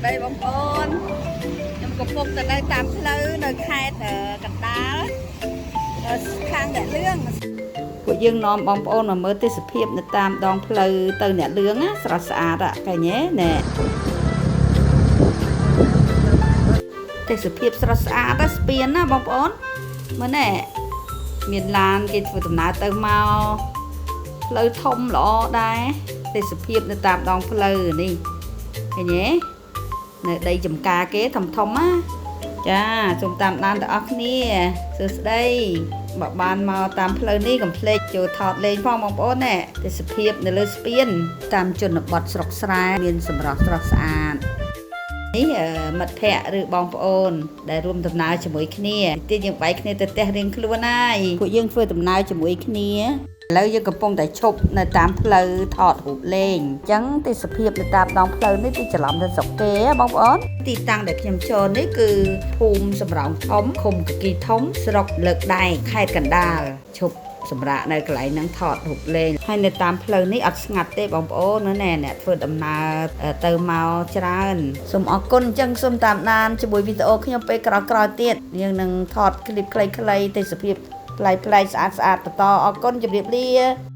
ស្តីបងប្អូនខ្ញុំកំពុងតែនៅតាមផ្លូវនៅខេត្តកណ្ដាលខាងអ្នកលឿងពួកយើងនាំបងប្អូនមកមើលទេសភាពនៅតាមដងផ្លូវទៅអ្នកលឿងណាស្រស់ស្អាតកញ៉េណែទេសភាពស្រស់ស្អាតស្ពានណាបងប្អូនមើលណែមានឡានគេធ្វើដំណើរទៅមកផ្លូវធំល្អដែរទេសភាពនៅតាមដងផ្លូវនេះឃើញទេនៅដីចំការគេធំធំណាចាសូមតាមដានទាំងអស់គ្នាសួស្តីបើបានមកតាមផ្លូវនេះកុំភ្លេចចូលថតលេងផងបងប្អូនណែទេសភាពនៅលើស្ពានតាមជនបទស្រុកស្រែមានសម្រស់ស្រស់ស្អាតនេះមិត្តភ័ក្តិឬបងប្អូនដែលរួមដំណើរជាមួយគ្នាទៀតយើងបែកគ្នាទៅផ្ទះរៀងខ្លួនហើយពួកយើងធ្វើដំណើរជាមួយគ្នាឥឡូវយើងកំពុងតែឈប់នៅតាមផ្លូវថតរូបលេងអញ្ចឹងទេសភាពនៅតាមដងផ្លូវនេះទីច្រឡំទៅស្រុកគេហ៎បងប្អូនទីតាំងដែលខ្ញុំចូលនេះគឺភូមិសំរោងធំឃុំកគីធំស្រុកលើកដែកខេត្តកណ្ដាលឈប់សម្រាប់នៅកន្លែងហ្នឹងថតរូបលេងហើយនៅតាមផ្លូវនេះអត់ស្ងាត់ទេបងប្អូនណែអ្នកធ្វើដំណើរទៅមកច្រើនសូមអរគុណអញ្ចឹងសូមតាមដានជាមួយវីដេអូខ្ញុំពេលក្រោយៗទៀតយើងនឹងថតឃ្លីបខ្លីៗទេសភាពប្លែកៗស្អាតៗបន្តអរគុណជម្រាបលា។